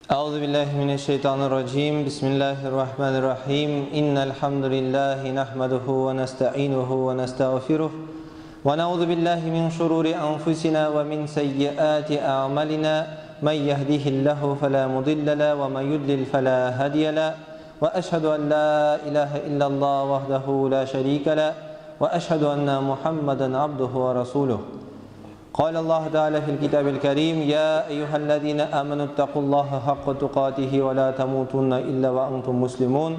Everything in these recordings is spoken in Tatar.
أعوذ بالله من الشيطان الرجيم بسم الله الرحمن الرحيم إن الحمد لله نحمده ونستعينه ونستغفره ونعوذ بالله من شرور أنفسنا ومن سيئات أعمالنا من يهده الله فلا مضل له ومن يضلل فلا هادي له وأشهد أن لا إله إلا الله وحده لا شريك له وأشهد أن محمدا عبده ورسوله قال الله تعالى في الكتاب الكريم يا أيها الذين آمنوا اتقوا الله حق تقاته ولا تموتن إلا وأنتم مسلمون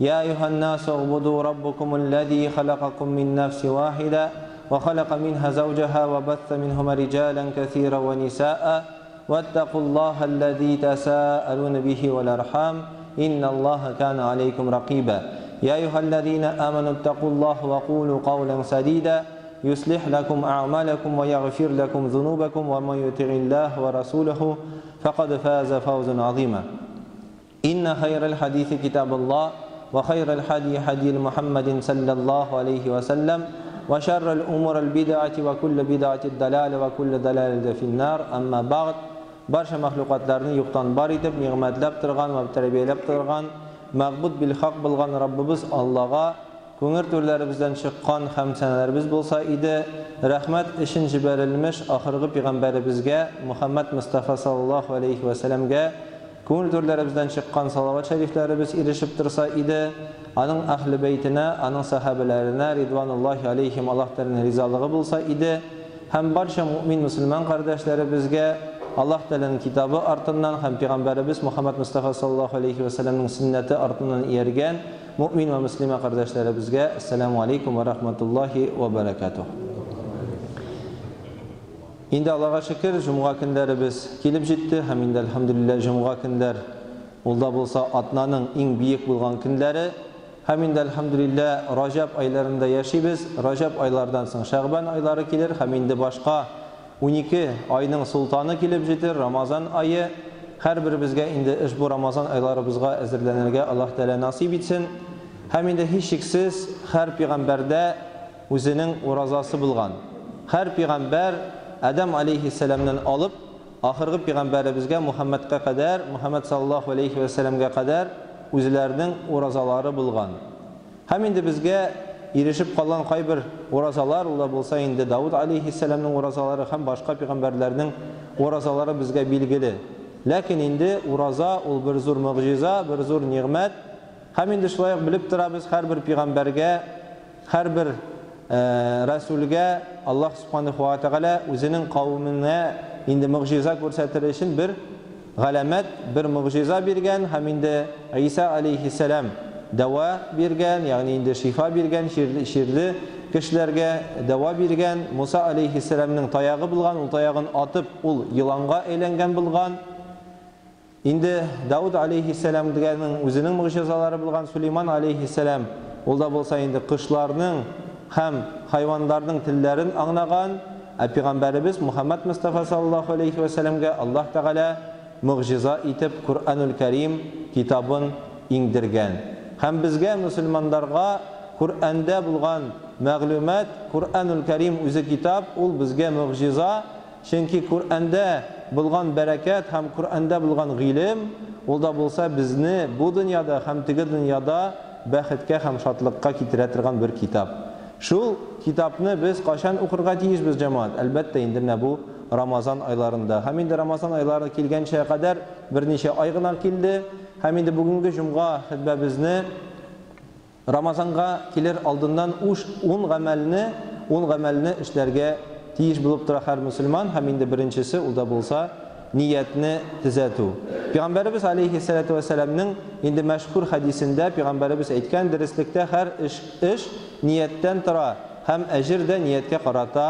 يا أيها الناس اعبدوا ربكم الذي خلقكم من نفس واحدة وخلق منها زوجها وبث منهما رجالا كثيرا ونساء واتقوا الله الذي تساءلون به والأرحام إن الله كان عليكم رقيبا يا أيها الذين آمنوا اتقوا الله وقولوا قولا سديدا يصلح لكم أعمالكم ويغفر لكم ذنوبكم ومن يطع الله ورسوله فقد فاز فوزا عظيما إن خير الحديث كتاب الله وخير الحدي حدي محمد صلى الله عليه وسلم وشر الأمور البدعة وكل بدعة الدلال وكل دلالة في النار أما بعد Барча мәхлукатларны юктан бар итеп, нигъмәтләп торган вә тәрбияләп торган, мәгъбуд бил хак булган Раббыбыз Аллага күңел түрләребездән чыккан хәмд-сәнәләребез булса иде, рәхмәт өчен җибәрелмеш ахыргы пигамбәребезгә, Мөхәммәд Мостафа саллаллаһу галәйһи вә сәләмгә күңел түрләребездән чыккан салават шәрифләребез ирешеп торса иде, аның әһле бәйтенә, аның сәхабәләренә ридвануллаһи алейһим Аллаһ Тәгаләнең ризалыгы булса иде. Һәм барча мөэмин-мөселман кардәшләребезгә Аллаһ Тәгаләнең китабы артыннан һәм пигамбәребез Мөхәммәд Мостафа саллаллаһу алейһи вә сәлләмнең сөннәте артыннан ияргән мөэмин вә мөслимә кардәшләребезгә Әссәләмү алейкум вә рахматуллаһи вә бәрәкәтүһ. Инде Аллага шөкер, җомга көннәребез килеп җитте һәм инде әлхәмдүлилләһ җомга көннәр ул да булса атнаның иң биек булган көннәре. Һәм инде, әлхәмдүлилләһ, Раҗәб айларында яшибез. Раҗәб айлардан соң Шәгъбан айлары килер һәм инде башка 12 айның солтаны килеп җитер, Рамазан ае. Һәрберебезгә инде ошбу Рамазан айларыбызга әзерләнергә Аллаһ Тәгалә насыйп итсен. Һәм инде һичшиксез һәр пигамбәрдә үзенең уразасы булган. Һәр пигамбәр Адәм алейһиссәламнән алып Ахыргы пигамбәребезгә Мухәммәдкә кадәр, Мухәммәд саллаллаһу галәйһи вә сәлләмгә кадәр үзләренең уразалары булган. Һәм инде безгә ирешеп калган кайбер уразалар, ул да булса инде Давыд галәйһиссәламнең уразалары һәм башка пигамбәрләрнең уразалары безгә билгеле. Ләкин инде ураза ул бер зур могҗиза, бер зур нигъмәт. Һәм инде шулай ук белеп торабыз, һәрбер пигамбәргә Һәрбер рәсүлгә Аллаһ Сүбхәнәһү вә Тәгалә үзенең кавеменә инде могҗиза күрсәтер өчен бер галәмәт, бер могҗиза биргән һәм инде Гыйса алейһиссәлам дәва биргән, ягъни инде шифа биргән, чирле кешеләргә дәва биргән. Муса алейһиссәламнең таягы булган, ул таягын атып, ул еланга әйләнгән булган. Инде Дауд алейһиссәлам дигәннең үзенең могҗизалары булган Сулейман алейһиссәлам, ул да булса инде кошларның һәм хайваннарның телләрен аңнаган, ә пигамбәребез Мухәммәд Мостафа саллаллаһу алейһи вә сәлләмгә Аллаһ Тәгалә могҗиза итеп Коръәнүл Кәрим китабын иңдергән. Һәм безгә, мөселманнарга, Коръәндә булган мәгълүмат, Коръәнүл Кәрим үзе китап, ул безгә могҗиза, Чөнки Коръәндә булган бәрәкәт һәм Коръәндә булган гыйлем, ул да булса безне бу дөньяда һәм теге дөньяда бәхеткә һәм шатлыкка китерә торган бер китап. Шул китапны без кайчан укырга тиешбез, җәмәгать? Әлбәттә инде менә бу Рамазан айларында. Һәм инде Рамазан айлары килгәнчә кадәр берничә ай гына килде. Һәм инде бүгенге җомга хөтбәбезне Рамазанга килер алдыннан уш ун гамәлне, ун гамәлне эшләргә тиеш булып тора һәр мөселман, һәм инде беренчесе, ул да булса, ниятне төзәтү. Пигамбәребез алейһиссәләтү вәссәламнең инде мәшһүр хәдисендә пигамбәребез әйткән, Дөреслектә һәр эш эш нияттән тора һәм әҗер дә нияткә карата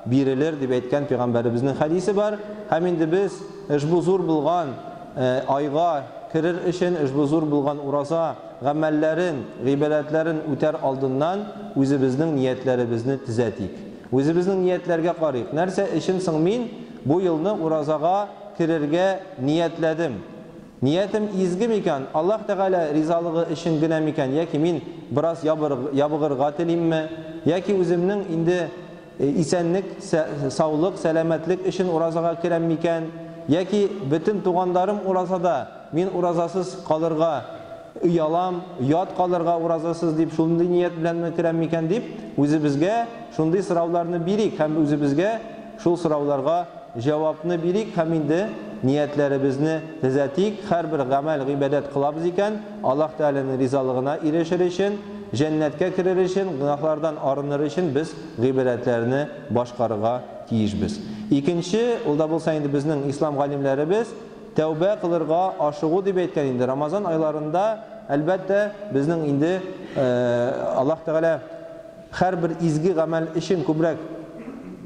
бирелер, дип әйткән пигамбәребезнең хәдисе бар. Һәм инде без ошбу зур булган айга керер өчен, ошбу зур булган ураза Гамәлләрен, гыйбадәтләрен үтәр алдыннан үзебезнең ниятләребезне төзәтик. Үзебезнең ниятләргә карыйк. Нәрсә өчен соң мин бу елны уразага керергә ниятләдем? Ниятем изге микән, Аллаһ Тәгалә ризалыгы өчен генә микән яки мин бераз ябыгырга телимме, яки үземнең инде Исәнлек, саулык, сәламәтлек өчен уразага керәм микән? Яки бөтен туганнарым уразада, мин уразасыз калырга оялам, оят калырга уразасыз дип шундый ният беләнме керәм микән дип, үзебезгә шундый сорауларны бирик һәм үзебезгә шул сорауларга җавапны бирик һәм инде ниятләребезне төзәтик. Һәрбер гамәл, гыйбадәт кылабыз икән, Аллаһ Тәгаләнең ризалыгына ирешер өчен, җәннәткә керер өчен, гөнаһлардан арыныр өчен без гыйбадәтләрне башкарырга тиешбез. Икенче, ул да булса инде безнең ислам галимнәребез тәүбә кылырга ашыгу дип әйткән инде. Рамазан айларында, әлбәттә, безнең инде Аллаһ Тәгалә һәрбер изге гамәл өчен күбрәк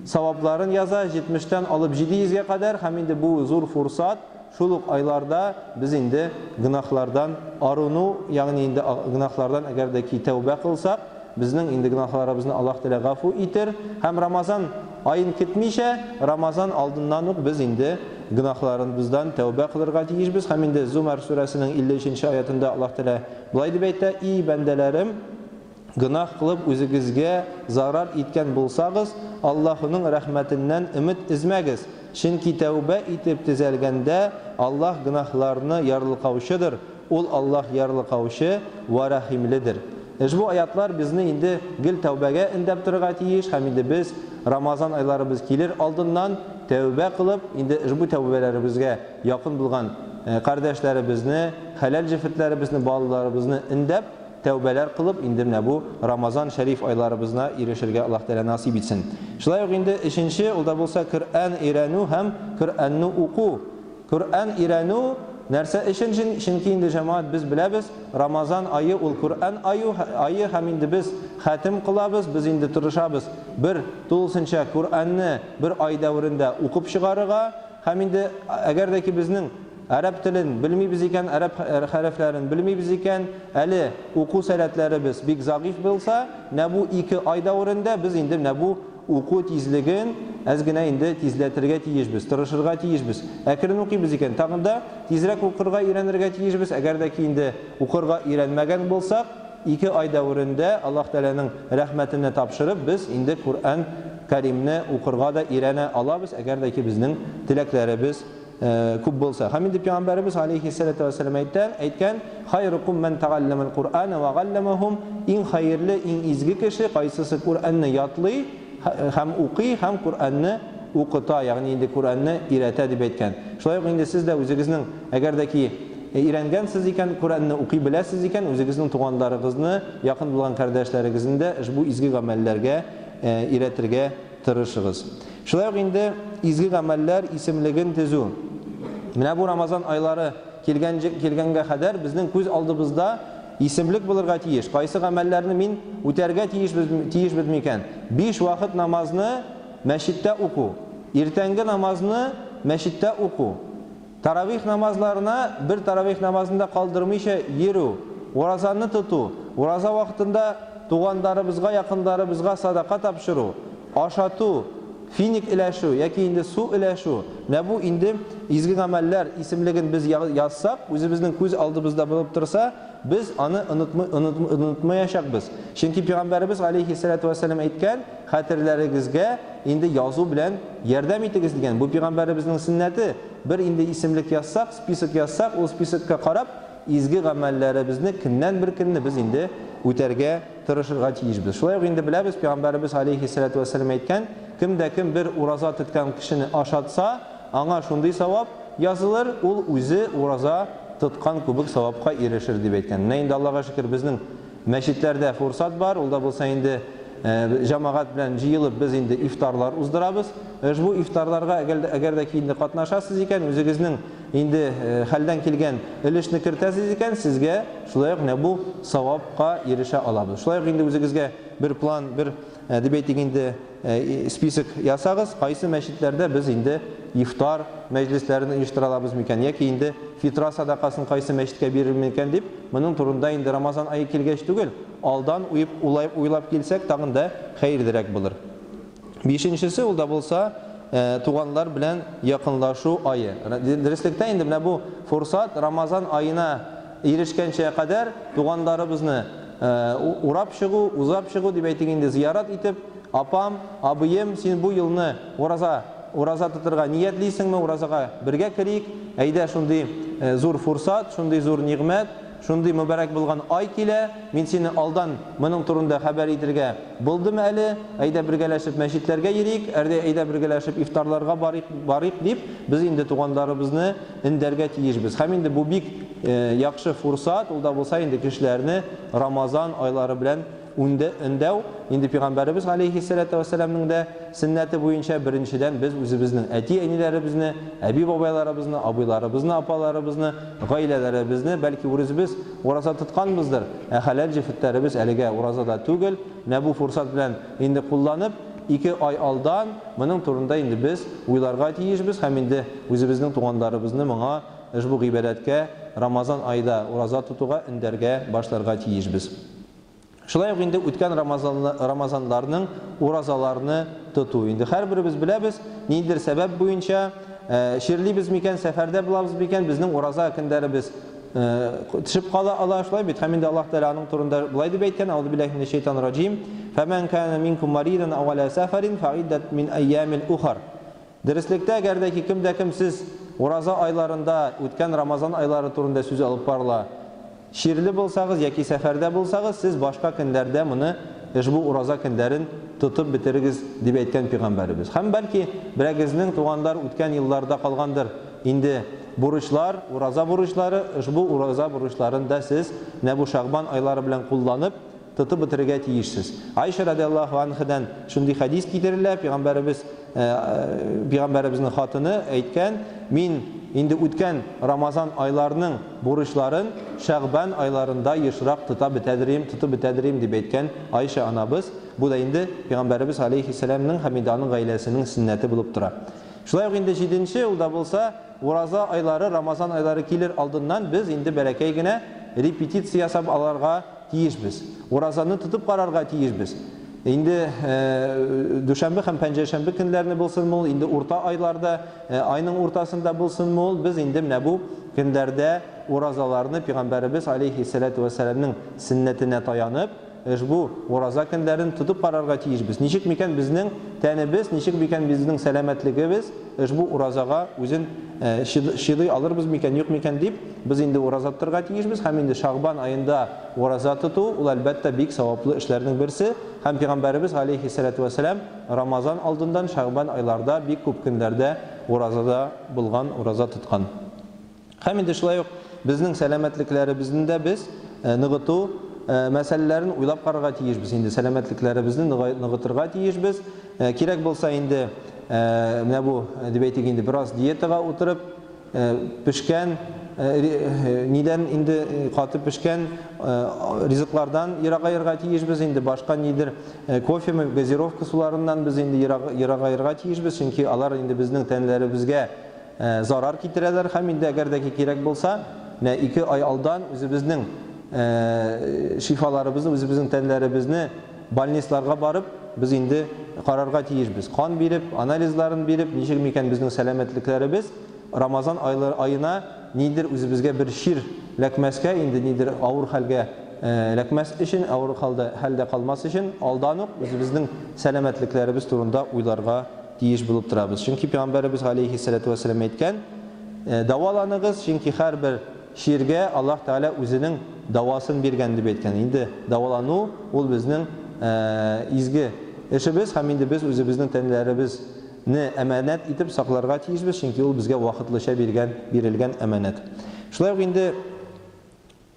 савапларын яза, 70-тән алып 700-гә кадәр, һәм инде бу зур фурсат, шул ук айларда без инде гөнаһлардан арыну, ягъни инде гөнаһлардан әгәр дә ки тәүбә кылсак, безнең инде гөнаһларыбызны Аллаһ Тәгалә гафу итер, һәм Рамазан аен көтмичә, Рамазан алдыннан ук без инде гөнаһларыбыздан тәүбә кылырга тиешбез. Һәм инде Зумар сүрәсенең 53-нче аятында Аллаһ Тәгалә болай дип әйтә: "И бәндәләрем, гөнаһ кылып үзегезгә зарар иткән булсагыз, Аллаһының рәхмәтеннән өмет өзмәгез, чөнки тәүбә итеп төзәлгәндә Аллаһ гөнаһларны ярлыкаучыдыр, ул Аллаһ ярлыкаучы вә рәхимледер." Ошбу аятлар безне инде гел тәүбәгә өндәп торырга тиеш, һәм инде без Рамазан айларыбыз килер алдыннан тәүбә кылып, инде ошбу тәүбәләребезгә якын булган кардәшләребезне, хәләл җефетләребезне, балаларыбызны өндәп, тәүбәләр кылып, инде менә бу Рамазан шәриф айларыбызна ирешергә Аллаһ Тәгалә насыйп итсен. Шулай ук инде өченче, ул да булса Коръән өйрәнү һәм Коръәнне уку. Коръән өйрәнү нәрсә өчен? Чөнки инде җәмәгать без беләбез, Рамазан ае ул Коръән аю, ае, һәм инде без хәтем кылабыз, без инде тырышабыз бер тулысынча Коръәнне бер ай дәверендә укып чыгарырга. Һәм инде әгәр дә ки безнең араб телен белмибез икән, араб хәрефләрен белмибез икән, әле уку сәләтләребез бик зәгыйфь булса, менә бу 2 ай дәверендә без инде менә бу уку тизлеген әз генә инде тизләтергә тиешбез, тырышырга тиешбез. Әкрен укыйбыз икән, тагын да тизрәк укырга өйрәнергә тиешбез. Әгәр дә ки инде укырга өйрәнмәгән булсак, 2 ай дәверендә Аллаһ Тәгаләнең рәхмәтенә тапшырып, без инде Коръән Кәримне укырга да өйрәнә алабыз, әгәр дә ки безнең теләкләребез күп булса. Һәм инде Пәйгамбәребез алейхиссалату вассалам әйткән, әйткән: "Хайрукум ман тәгалләмәл Куръана ва галләмәһум" Иң хәерле, иң изге кеше кайсысы Коръәнне ятлый һәм укый һәм Коръәнне укыта, ягъни инде Коръәнне өйрәтә дип әйткән. Шулай ук инде сез дә үзегезнең, әгәр дә ки өйрәнгәнсез икән, Коръәнне укый беләсез икән, үзегезнең туганнарыгызны, якын булган кардәшләрегезне дә ошбу изге гамәлләргә өйрәтергә тырышыгыз. Шулай ук инде изге гамәлләр исемлеген төзү. Менә бу Рамазан айлары килгән килгәнгә кадәр безнең күз алдыбызда исемлек булырга тиеш. Кайсы гамәлләрне мин үтәргә тиешбез, тиешбез микән? 5 вакыт намазны мәчеттә уку, иртәнге намазны мәчеттә уку, таравих намазларына бер таравих намазын да калдырмыйча йөрү, уразаны тоту, ураза вакытында туганнарыбызга, якыннарыбызга садака тапшыру, ашату, финик өләшү яки инде су өләшү. Менә бу инде изге гамәлләр исемлеген без язсак, үзебезнең күз алдыбызда булып торса, без аны онытмаячакбыз. Чөнки Пәйгамбәребез алейхиссалату вассалам әйткән, хәтерләрегезгә инде язу белән ярдәм итегез дигән. Бу Пәйгамбәребезнең сөннәте. Бер инде исемлек язсак, список язсак, ул списокка карап, изге гамәлләребезне көннән бер көнне без инде үтәргә тырышырга тиешбез. Шулай ук инде беләбез, Пәйгамбәребез алейхиссалату вассалам әйткән, кем дә кем бер ураза тоткан кешене ашатса, аңа шундый савап язылыр, ул үзе ураза тоткан күбек савапка ирешер дип әйткән. Менә инде Аллаһка шөкер, безнең мәчетләрдә фурсат бар, ул да булса инде җәмәгать белән җыелып без инде ифтарлар уздырабыз. Ошбу ифтарларга әгәр дә ки инде катнашасыз икән, үзегезнең инде хәлдән килгән өлешне кертәсез икән, сезгә шулай ук менә бу савапка ирешә алабыз. Шулай ук инде үзегезгә бер план, бер дип әйтик инде список ясагыз, кайсы мәчетләрдә без инде ифтар мәҗлесләрен оештыра алабыз микән, яки инде фитра садакасын кайсы мәчеткә бирер микән дип, моның турында инде Рамазан ае килгәч түгел, алдан уйлап килсәк, тагын да хәерлерәк булыр. Бишенчесе, ул да булса туганнар белән якынлашу ае. Дөреслектә инде менә бу фурсат Рамазан аена ирешкәнчә кадәр туганнарыбызны урап чыгу, узап чыгу дип әйтик инде, зиярат итеп, апам, абыем, син бу елны ураза ураза тотырга ниятлисеңме, уразага бергә керик, әйдә шундый зур фурсат, шундый зур нигъмәт, шундый мөбарәк булган ай килә, мин сине алдан моның турында хәбәр итергә булдым әле, әйдә бергәләшеп мәчетләргә йөрик, әйдә бергәләшеп ифтарларга барыйк, барыйк дип, без инде туганнарыбызны өндәргә тиешбез. Һәм инде бу бик яхшы фурсат, ул да булса инде кешеләрне Рамазан айлары белән өндәү. Инде Пәйгамбәребез алейхиссалату вассаламның да сөннәте буенча беренчедән без үзебезнең әти-әниләребезне, әби-бабайларыбызны, абыйларыбызны, апаларыбызны, гаиләләребезне, бәлки үзебез ураза тотканбыздыр, ә хәләл җефетләребез әлегә уразада түгел. Менә бу фурсат белән инде кулланып, 2 ай алдан моның турында инде без уйларга тиешбез һәм инде үзебезнең туганнарыбызны моңа ошбу гыйбадәткә Рамазан айда ураза тотуга өндәргә башларга тиешбез. Шулай ук инде үткән Рамазанларның уразаларны тоту. Инде һәрберебез беләбез, ниндидер сәбәп буенча чирлибез микән, сәфәрдә булабыз микән, безнең ураза көндәребез төшеп кала ала, шулай бит. Һәм инде Аллаһ Тәгалә аның турында болай дип әйткән: Аузу биллаһи минәш шайтанир раҗим. Фәмән кана минкум маридан ау аля сәфәрин фаиддат мин айямил ухар. Дөреслектә, әгәр дә ки кем дә кем сез ураза айларында, үткән Рамазан айлары турында сүз алып барыла, чирле булсагыз яки сәфәрдә булсагыз, сез башка көннәрдә моны ошбу ураза көндәрен тотып бетерегез, дип әйткән Пәйгамбәребез. Һәм бәлки берәгезнең туганнар үткән елларда калгандыр инде бурычлар, ураза бурычлары, ошбу ураза бурычларын да сез менә бу Шәгъбан айлары белән кулланып тотып бетерергә тиешсез. Айша радиаллаһу анһадан шундый хәдис китерелә, Пәйгамбәребез, Пәйгамбәребезнең хатыны әйткән: "Мин инде үткән Рамазан айларының бурычларын Шәгъбан айларында ешрак тота бетәдерим, тотып бетәдерим", дип әйткән Айша анабыз. Бу да инде Пәйгамбәребез алейхиссәламның һәм инде аның гаиләсенең сөннәте булып тора. Шулай ук инде 7-нче, ул да булса ураза айлары, Рамазан айлары килер алдыннан без инде бәләкәй генә репетиция ясап аларга тиешбез. Уразаны тотып карарга тиешбез. Инде дүшәмбе һәм пәнҗешәмбе көннәрне булсын ул, инде урта айларда, айның уртасында булсын ул, без инде менә бу көннәрдә уразаларны Пәйгамбәребез алейхиссалату вассаламның сөннәтенә таянып, ошбу ураза көннәрен тотып карарга тиешбез. Ничек микән безнең тәнебез, ничек микән безнең сәламәтлегебез ошбу уразага үзен чыдый алырбыз микән, юк микән дип, без инде ураза тотарга тиешбез. Һәм инде Шәгъбан аенда ураза тоту, ул әлбәттә бик саваплы эшләрнең берсе. Һәм Пәйгамбәребез алейхиссалату вассалам Рамазан алдыннан Шәгъбан айларда бик күп көннәрдә уразада булган, ураза тоткан. Һәм инде шулай ук безнең сәламәтлекләребезне дә без ныгыту мәсьәләләрен уйлап карарга тиешбез. Инде сәламәтлекләребезне ныгытырга тиешбез. Кирәк булса инде менә бу дип әйтик инде бераз диетага утырып, пешкән нидән инде каты пешкән ризыклардан ерагаерга тиешбез. Инде башка нидер кофе, газировка суларыннан без инде ерагаерга тиешбез, чөнки алар инде безнең тәннәребезгә зарар китерәләр. Һәм инде әгәр дә кирәк булса, менә 2 ай алдан үзебезнең шифаларыбызны, үзебезнең тәннәребезне больницаларга барып, без инде карарга тиешбез. Кан биреп, анализларын биреп, ничек микән безнең сәламәтлекләребез Рамазан аена нидер үзебезгә бер чир ләкмәскә, инде нидер авыр хәлгә ләкмәс өчен, авыр хәлдә калмас өчен алдан ук үзебезнең сәламәтлекләребез турында уйларга тиеш булып торабыз. Чөнки Пәйгамбәребез алейхиссалату вассалам әйткән: "Дәваланыгыз, чөнки һәрбер чиргә Аллаһ Тәгалә үзенең дәвасын биргән", дип әйткән. Инде дәвалану ул безнең изге эшебез, һәм инде без үзебезнең тәннәребезне әманәт итеп сакларга тиешбез, чөнки ул безгә вакытлыча бирелгән әманәт. Шулай ук инде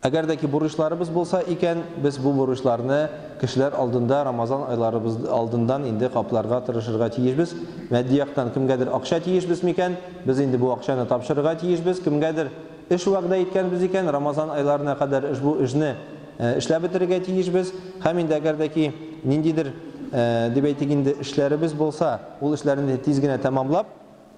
әгәр дә ки бурычларыбыз булса икән, без бу бурычларны кешеләр алдында Рамазан айларыбыз алдыннан инде капларга тырышырга тиешбез. Матди яктан кемгәдер акча тиешбез микән, без инде бу акчаны тапшырырга тиешбез. Кемгәдер эш вәгъдә иткәнбез икән, Рамазан айларына кадәр бу эшне эшләп бетерергә тиешбез. Һәм инде әгәр дә ки ниндидер дип әйтик инде эшләребез булса, ул эшләрне тиз генә тәмамлап,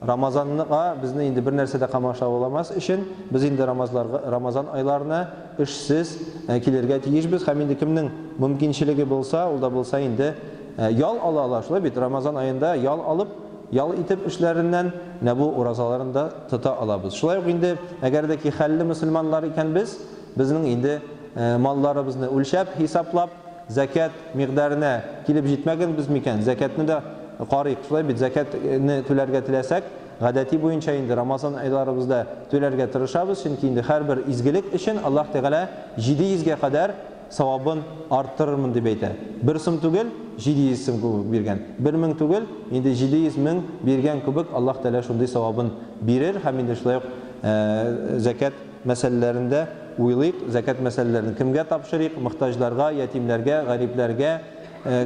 Рамазанга безне инде бер нәрсә дә камачауламас өчен, без инде Рамазан айларына эшсез килергә тиешбез. Һәм инде кемнең мөмкинчелеге булса, ул да булса инде ял ала ала, шулай бит, Рамазан аенда ял алып, ял итеп эшләреннән менә бу уразаларын да тота алабыз. Шулай ук инде әгәр дә ки хәлле мөселманнар икән без, безнең инде малларыбызны үлчәп, хисаплап, зәкят микъдарына килеп җитмәгәнбез микән, зәкятны да карыйк. Шулай бит, зәкятне түләргә теләсәк, гадәти буенча инде Рамазан айларыбызда түләргә тырышабыз, чөнки инде һәрбер изгелек өчен Аллаһ Тәгалә 700 гә кадәр савабын арттырырмын дип әйтә. Бер сум түгел, 700 сум күбек биргән. 1000 түгел, инде 700 мең биргән күбек Аллаһ Тәгалә шундый савабын бирер һәм инде шулай ук зәкят мәсьәләләрендә уйлыйк, зәкят мәсьәләләрен кемгә тапшырыйк, мохтаҗларга, ятимләргә, гарипләргә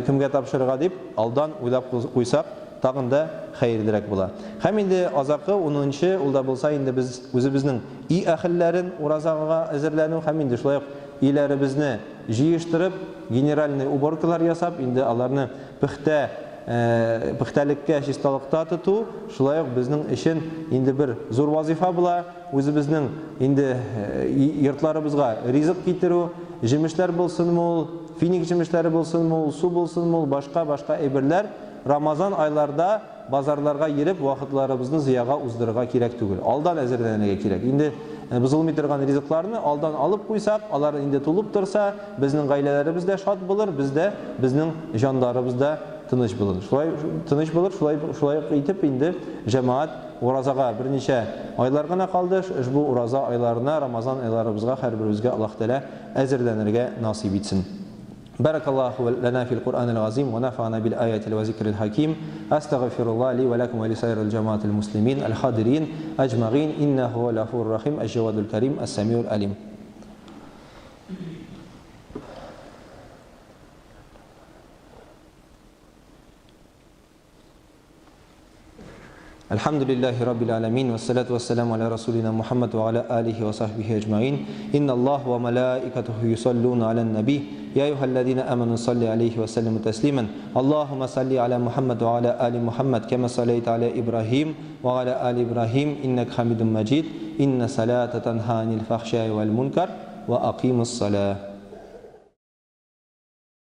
кемгә тапшырырга дип алдан уйлап куйсак, тагын да хәерлерәк була. Һәм инде азакы 10нчы, ул да булса инде без үзебезнең өй әһелләрен уразага әзерләнү һәм инде шулай ук өйләребезне җыештырып, генеральный уборкалар ясап, инде аларны пөхтә пөхтәлеккә, чисталыкта тоту, шулай ук безнең өчен инде бер зур вазифа була. Үзебезнең инде йортларыбызга ризык китерү, җимешләр булсынмы ул, финик җимешләре булсынмы ул, су булсынмы ул, башка-башка әйберләр. Рамазан айларда базарларга йөреп вакытларыбызны зыяга уздырырга кирәк түгел. Алдан әзерләнергә кирәк. Инде бозылмый торган ризыкларны алдан алып куйсак, алар инде тулып торса, безнең гаиләләребез дә шат булыр, без дә, безнең җаннарыбыз да тыныч булыр. Шулай тыныч булыр, шулай шулай итеп инде җәмәгать уразага берничә айлар гына калды. Ошбу ураза айларына, Рамазан айларыбызга һәрберебезгә Аллаһ Тәгалә әзерләнергә насыйп итсен. بارك الله لنا في القرآن العظيم ونفعنا بالآيات وذكر الحكيم. أستغفر الله لي ولكم ولسائر الجماعة المسلمين الحاضرين أجمعين إنه هو الغفور الرحيم الجواد الكريم السميع العليم. الحمد لله رب العالمين والصلاة والسلام على رسولنا محمد وعلى آله وصحبه أجمعين. إن الله وملائكته يصلون على النبي يا أيها الذين آمنوا صلوا عليه وسلموا تسليما. اللهم صل على محمد وعلى آل محمد كما صليت على إبراهيم وعلى آل إبراهيم إنك حميد مجيد. إن صلاة تنهى عن الفحشاء والمنكر وأقيموا الصلاة.